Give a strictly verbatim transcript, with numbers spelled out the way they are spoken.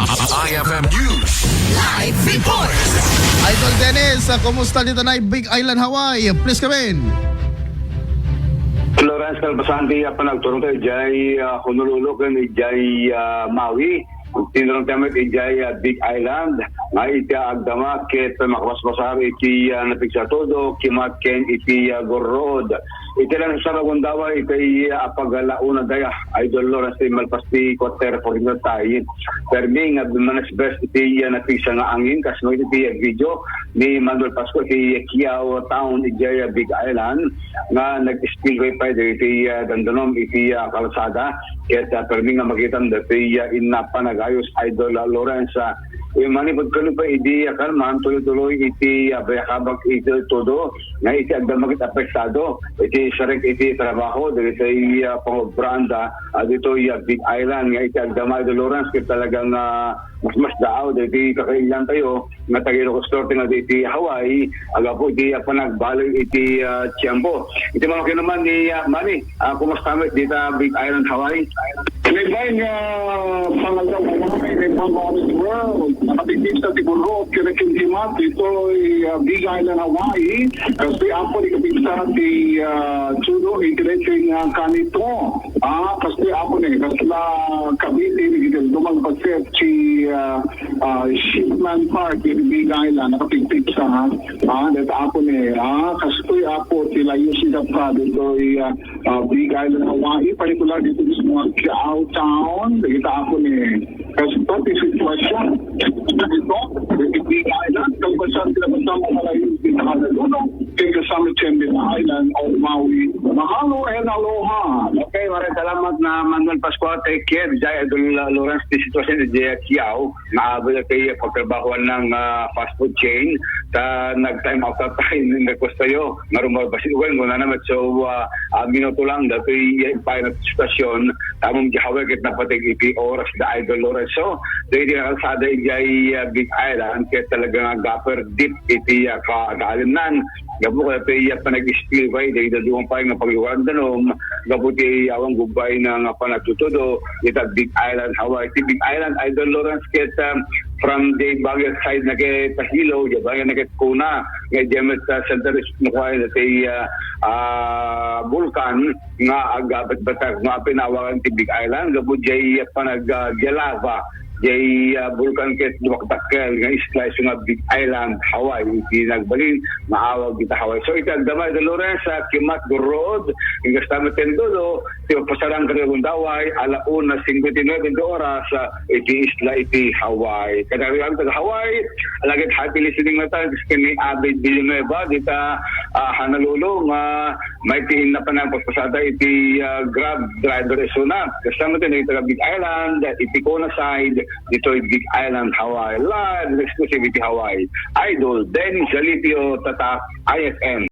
I F M News Live Report. Idol Dennis, ah, kumusta dita na Big Island, Hawaii? Please come in. Lawrence Calvasante, ah, panagturong tayo, ijay, ah, Honolulu, ken ijay, ah, Maui. Tinurong tayo met ijay, ah, Big Island. Nga iti agdama, ket makabasbasar iti, ah, napigsa todo, kimat ken iti, ah, Goro Road. Iti lang sa Gundaway, iti, ah, pagalauna daya, Idol Lawrence, ti malpas ti quarter forty tayo. Permi nga manasbes iti, ah, napigsa nga angin, kas no iti, ah, video ni Manuel Pascual iti Qiao Town, iti, ah, Big Island, nga nag-spillway pa iti, ah, dandanom iti, ah, kalsada. Ket, ah, permi nga makitam dati, ah, inna panagayos, Idol, ah, Lawrence, ah, manipud kano pa idi, ah, kalman, tuloy-tuloy iti, ah, bayakabak iti todo, nga iti agdama ket apektado, iti sarek iti trabaho, dagiti, ah, pangobranda, ah, ditoy, ah, Big Island, nga iti agdama, Idol Lawrence, ket talagang, ah, mas, mas daaw, dagiti kakailian tayo, nga taga Ilocos Norte nga diti Hawaii, agapu iti, ah, panagbalay iti, ah, tiempo. Iti mga kinuman ni, ah, Manny, ah, kumusta met dita Big Island, Hawaii? Laybay nga pangaldaw, Hawaii, laybay nga oras world. Nakatikit sa Tigurot, kinakintimat, ditoy, ah, Big Island, Hawaii. Kasi apo ni kapigsa ti, ah, Chudo, ikireting, ah, kanito. Ah, kasi apo ni, kasla Cavite, ni Dumang Paset, si, ah, ah, Shipman Park, in Big Island, nakapigpigsa, ha? Ah, that apo ni, ah, kastoy apo ti layo sida pa, ditoy, ah, ah, Big Island, Hawaii, particular dito mismo ang Qiao Town, dagita apo ni, kastoy ti sitwasyon. Dito, dito Big Island, kalpasan sila basta mga layo dito, Honolulu, kay kasama Big Island of Maui. Mahalo and aloha. Okay, maraming salamat na Manuel Pascual, take care. Jay Idol Lawrence, ti sitwasyon di Qiao. Naabot na tayo pagtrabahoan ng, ah, fast food chain. Ta nag-time out na tayo ng request tayo. Nga rumabas yung ulan, muna naman. So, ah, ah, minuto lang, dati yung pa na sitwasyon. Tamang gihawag ket napatig iti oras da Idol Lorenzo. Dahil di nakalsada iti, ah, Big Island, kaya talaga nga gapper deep iti, ah, kadalimnan. Gapu kaya iti, ah, panag-spillway, dahil da duwang pa nga pag-iwaran danom, gapu ti awan gubay na nga panagtutudo, ita Big Island, Hawaii. Ti Big Island, Idol Lawrence, ket, um, from the Baguio side na ket Tahilo, di ba, na ket Kuna, nga di met, uh, center is nakuha na ti, uh, uh, bulkan, nga agabet-betak, nga pinawagan ti Big Island, gapu jay panag, uh, jalava, jay, uh, bulkan ket dumakdakkel, nga isla isu nga Big Island, Hawaii, iti nagbalin, maawag ita Hawaii. So, iti agdama, iti Lawrence, uh, Kimat, Goro Road, ingastamit ken dulo, ti pasarang ken Gundaway, ala una cincuenta y nueve iti oras, ah, iti isla iti Hawaii. Kadagiti taga Hawaii, alagad happy listening na tayo, ken ni Abed Villanueva, dita, ah, Honolulu, nga may ti inna pa nang paspasada iti, ah, Grab driver isuna. Kasama ti taga Big Island, iti Kona side, ditoy Big Island, Hawaii. Live, exclusive iti Hawaii. Idol, Dennis Jalipio, Tatak, I F M.